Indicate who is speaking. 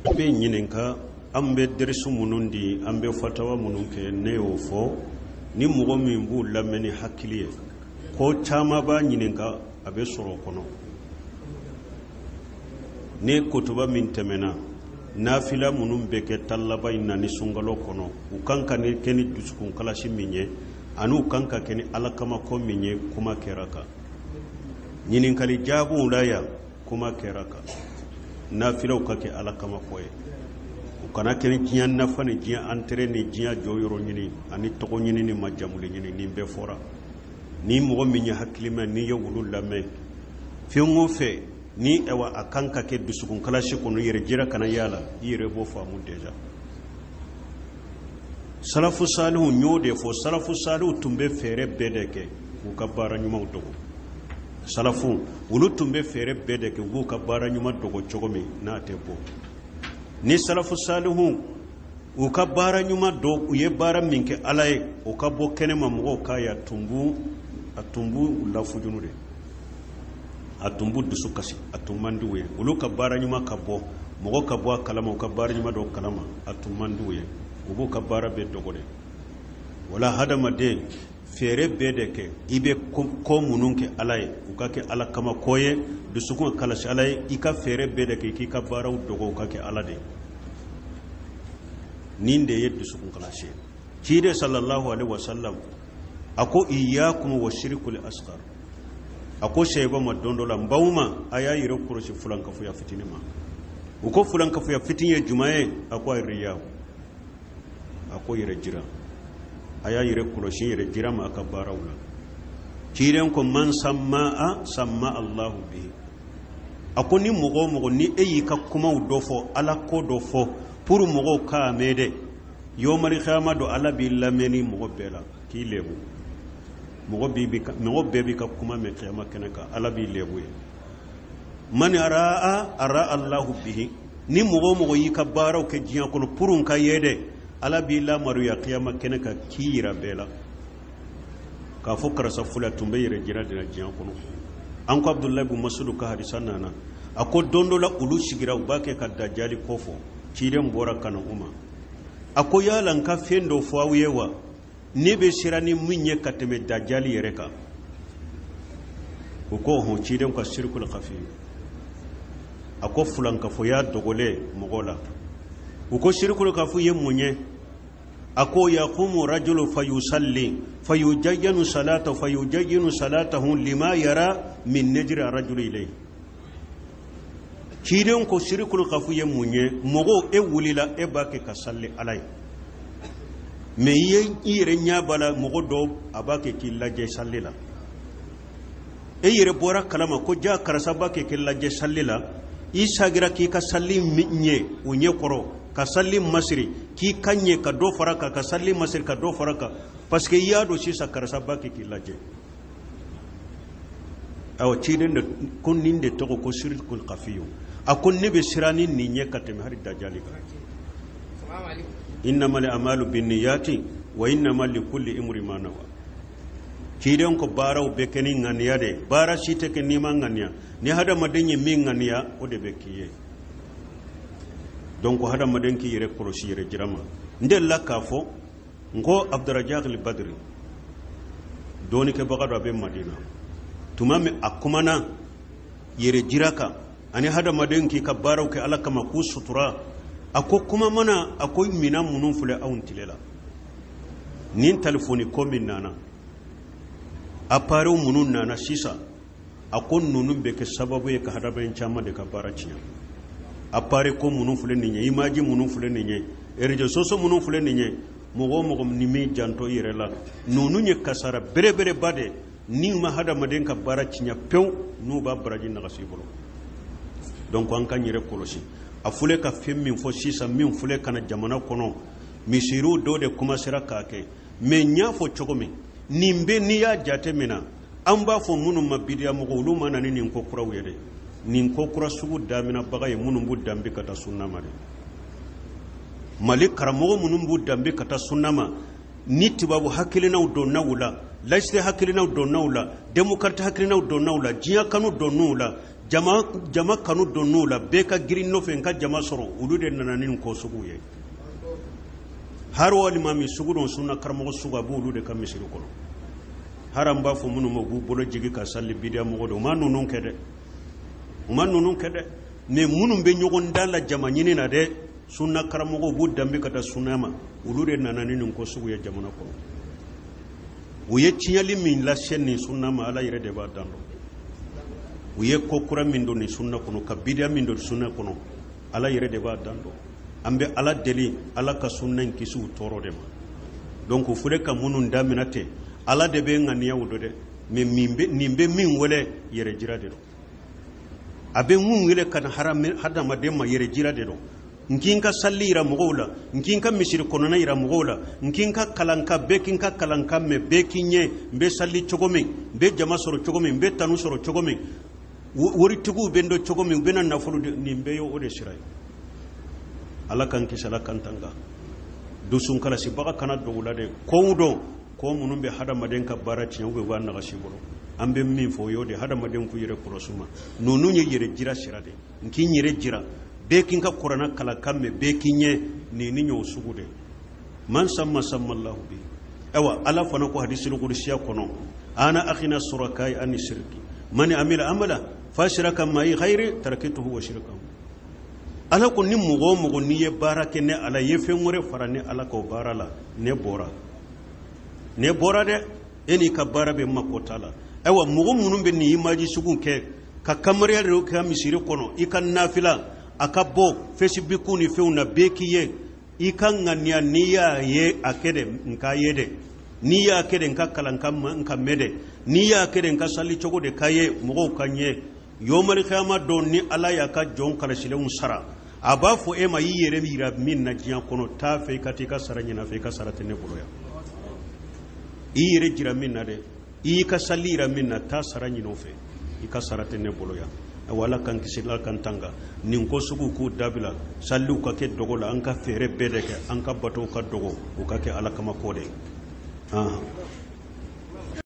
Speaker 1: Bɛ ɲininka, an bɛ derisu minnu di, an bɛ fatawa minnu kɛ, ne y'o fɔ, ni mɔgɔ min b'u lamɛn ni hakili ye, ko caman b'a ɲininka, a bɛ sɔrɔ o kɔnɔ. Ni kutuba min tɛmɛna, nafila minnu bɛ kɛ tan laban in na ni sunkalo kɔnɔ, u kan ka ni kɛ ni dusukun kalasi min ye, ani u kan ka kɛ ni Ala kama ko min ye, kuma kɛra kan. Ɲininkali jaabiw la yan, kuma kɛra kan. Nafilaw ka kɛ Ala kama ko ye, u kana kɛ ni diɲɛ nafa ni diɲɛ intérêt ni diɲɛ jɔyɔrɔ ɲini ani tɔgɔ ɲini ni majamuli ɲini. Nin bɛɛ fɔra. Ni mɔgɔ min ye hakilima, n'i ye wulu lamɛn, fɛn o fɛn ni awa a kan ka kɛ dusukun kalasi kɔnɔ, yɛrɛ jira kana y'a la, i yɛrɛ b'o faamu déjà. Salafu salihu, n y'o de fɔ, salafu salihu tun bɛ fɛɛrɛ bɛɛ de kɛ k'u ka baara ɲumanw dogo. Salafu, olu tun bɛ fɛɛrɛ bɛɛ de kɛ u b'u ka baara ɲuman dogo cogo min n'a tɛ bɔ. Ni salafu salihu u ka baara ɲuman dɔ, u ye baara min kɛ Ala ye, o ka bɔ kɛnɛma, mɔgɔw k'a ye, a tun b'u lafujunu de, a tun b'u dusu kasi, a tun man di u ye. Olu ka baara ɲuman ka bɔ, mɔgɔ ka bɔ a kalama, u ka baara ɲuman dɔ kalama, a tun man di u ye. U b'u ka baara bɛɛ dogo de. Wala hadamaden, fɛɛrɛ bɛɛ de kɛ, i bɛ ko minnu kɛ Ala ye, u ka kɛ Ala kama ko ye, dusukun ka kalasi Ala ye. I ka fɛɛrɛ bɛɛ de kɛ k'i ka baaraw dogo, u ka kɛ Ala de ye. Nin de ye dusukun kalasi ye. Ciden sallallahu alaihi wasallam a ko: iyyakum wa shirkul asghar. A ko sɛba ma don dɔ la: n baw ma, a y'a yɛrɛ kɔlɔsi fulankafoya fitinin ma. U ko: fulankafoya fitinin ye jumɛn ye? A ko: riya. A ko yɛrɛ jira, a y'a yɛrɛ kɔlɔsi yɛrɛ jira ma a ka baaraw la. Ciden ko: man sammaa samma Allahu bihi. A ko ni mɔgɔ o mɔgɔ, ni e y'i ka kumaw dɔ fɔ, Ala ko dɔ fɔ pour mɔgɔw k'a mɛn dɛ, yomali kiyama don, Ala b'i lamɛn ni mɔgɔ bɛɛ la k'i lebu. Mɔgɔ bɛɛ b'i ka kuma mɛn kiyama kɛnɛ kan, Ala b'i lebu ye. Man araa ara Allahu bihi. Ni mɔgɔ o mɔgɔ y'i ka baaraw kɛ diɲɛ kɔnɔ pour n ka ye dɛ, Ala b'i lamaruya kiyama kɛnɛ kan k'i yira bɛɛ la k'a fɔ karisa fula tun bɛ yɛrɛ jira de la diɲɛ kɔnɔ. An ko Abudulayi bin Masudu ka hadisa nana, a ko don dɔ la, olu sigira, u b'a kɛ ka dajali ko fɔ. Ciden bɔra ka na u ma, a ko: yala n ka fɛn dɔ fɔ aw ye wa, ne bɛ siran ni min ye ka tɛmɛ dajali yɛrɛ kan? U ko: hɔn. Ciden ka sirikul kafi, a ko fulankafoya dogolen mɔgɔ la. U ko: sirikul kafi ye mun ye? A ko: yaqumu rajulu fayusalli fayujayyanu salata fayujayyinu salatahu lima yara min najri rajulu ilayhi. Ciden ko sirikul kafu ye mun ye? Mɔgɔw, e wulila, e b'a kɛ ka salli Ala ye, mais i ye i yɛrɛ ɲɛ b'a la, mɔgɔ dɔ a b'a kɛ k'i lajɛ salli la. E yɛrɛ bɔra kalama ko ja karisa b'a kɛ k'i lajɛ salli la. I sagira k'i ka salli ɲɛ o ɲɛ kɔrɔ, ka salli masiri k'i ka ɲɛ, ka dɔ fara kan, ka salli masiri ka dɔ fara kan, parce que i y'a dɔn sisan karisa b'a kɛ k'i lajɛ. Ayiwa, ciden de ko nin de tɔgɔ ko sirikul kafiyu. A ko ne bɛ siran ni nin ɲɛ ka tɛmɛ hali dajali kan. Innamal amalu binniyati wa innama likulli imri ma nawa. Ciden ko baaraw bɛ kɛ ni ŋaniya de, baara si tɛ kɛ n'i ma ŋaniya. Ni hadamaden ye min ŋaniya, o de bɛ k'i ye. Donc hadamaden k'i yɛrɛ kɔlɔsi yɛrɛ jira ma. N delila k'a fɔ n ko Abdurajak Badiri, dɔɔnikɛbaga dɔ, a bɛ Madina. Tuma min a kumana yɛrɛ jira kan ani hadamaden k'i ka baaraw kɛ Ala kama k'u sutura, a ko kuma mana, a ko minan minnu filɛ anw tile la, nin telefɔni ko min nana, appareil minnu nana sisan, a ko ninnu bɛ kɛ sababu ye ka hadamaden caman de ka baara tiɲɛ. Appareil ko minnu filɛ nin ye, image minnu filɛ nin ye, réseaux sociaux minnu filɛ nin ye, mɔgɔ o mɔgɔ ni min janto i yɛrɛ la, ninnu ye kasara belebeleba de. Ni ma hadamaden ka baara tiɲɛ pewu, n'u b'a baraji nagasi i bolo. Donc an k'an yɛrɛ kɔlɔsi. A filɛ ka fɛn min fɔ sisan, min filɛ ka na jamana kɔnɔ, misiriw dɔw de commencera k'a kɛ. Mais n y'a fɔ cogo min, nin bɛ n'i y'a jate minɛ, an b'a fɔ minnu ma bidiya mɔgɔw, olu ma na ni nin ko kuraw ye dɛ. Nin ko kura sugu daminabaga ye minnu b'u danbe ka taa sunna ma dɛ. Mali karamɔgɔ minnu b'u danbe ka taa sunna ma, ni tubabu hakilinaw donna u la, laïcité hakilinaw donna u la, démocrate hakilinaw donna u la, diɲɛ kanu donna u la. Jama jama kanu donn'u la, bɛɛ ka girin nɔfɛ n ka jama sɔrɔ. Olu de nana ni nin ko sugu ye. Har alimami sugu dɔn, sunna karamɔgɔ sugu, a b'olu de ka misiri kɔnɔ. Har an b'a fɔ minnu ma u b'u bolo jigi ka sali, bidiya mɔgɔ de. U ma ninnu kɛ dɛ, u ma ninnu kɛ dɛ. Mais minnu bɛ ɲɔgɔn dan la jama ɲini na dɛ, sunna karamɔgɔw b'u danbe ka taa sunna ma, olu de nana ni nin ko sugu ye jamana kɔnɔ. U ye tiɲɛli min lase nin sunna ma, Ala yɛrɛ de b'a dan dɔn. U ye ko kura min don nin sunna kɔnɔ, ka bidiya min don sunna kɔnɔ, Ala yɛrɛ de b'a dan dɔn. An bɛ Ala deli, Ala ka sunna in kisi u tɔɔrɔ de ma. Donc o filɛ ka minnu daminɛ ten, Ala de bɛ ŋaniyaw dɔn dɛ. Mais nin bɛ min wele, yɛrɛ jira de don. A bɛ mun wele ka na hadamaden ma? Yɛrɛ jira de don. N k'i ka sali yira mɔgɔw la, n k'i ka misiri kɔnɔna yira mɔgɔw la, n k'i ka kalanka, bɛɛ k'i ka kalanka mɛn, bɛɛ k'i ɲɛ n bɛ sali cogo min, n bɛ jama sɔrɔ cogo min, n bɛ tanu sɔrɔ cogo min, waritigiw bɛ n dɔn cogo min, u bɛna nafolo di. Nin bɛɛ ye o de sira ye. Ala k'an kisi, Ala k'an tanga. Dusunkalasibaga kana don u la dɛ. Kow dɔn, ko minnu bɛ hadamaden ka baara tiɲɛ, u bɛ b'a nagasi bolo. An bɛ min fɔ, o y'o de: hadamaden k'u yɛrɛ kɔlɔsi ma. Ninnu ye yɛrɛ jira sira de. N k'i yɛrɛ jira, bɛɛ k'i ka kuranna kalankan mɛn, bɛɛ k'i ɲɛ nin ni ɲɔ sugu de. Man samma samma Allahu bi. Ayiwa, Ala fana ko hadisul kudusiya kɔnɔ: ana aghna shurakai ani shirki, man amila amala fashraka ma'i ghairi tarakituhu wa shirkahu. Ala ko ni mɔgɔ o mɔgɔ n'i ye baara kɛ ne Ala ye, fɛn wɛrɛ fara ne Ala k'o baara la, ne bɔra, ne bɔra dɛ. E n'i ka baara bɛ mako t'a la. Ayiwa, mɔgɔ minnu bɛ nin image sugu kɛ ka kamariya de kɛ misiri kɔnɔ, i ka nafila a ka bɔ Facebook ni fɛnw na, bɛɛ k'i ye, i ka ŋaniya n'i y'a ye a kɛ dɛ, n k'a ye dɛ, n'i y'a kɛ dɛ, n ka kalankan n ka mɛn dɛ, n'i y'a kɛ dɛ, n ka sali cogo de ka ye mɔgɔw ka ɲɛ. Yomali kiyama don, ni Ala y'a ka jɔn kalasilenw sara, a b'a fɔ e ma: i yɛrɛ yira min na diɲɛ kɔnɔ, taa fɛ i ka taa i ka sara ɲɛna fɛ, i ka sara tɛ ne bolo yan. I yɛrɛ jira min na dɛ, i y'i ka sali yira min na, taa sara ɲini o fɛ, i ka sara tɛ ne bolo yan. Ayiwa, Ala k'an kisi, Ala k'an tanga nin ko sugu k'u dabila. Saliw ka kɛ dogo la, an ka fɛɛrɛ bɛɛ de kɛ an ka batow ka dogo, u ka kɛ Ala kama ko de.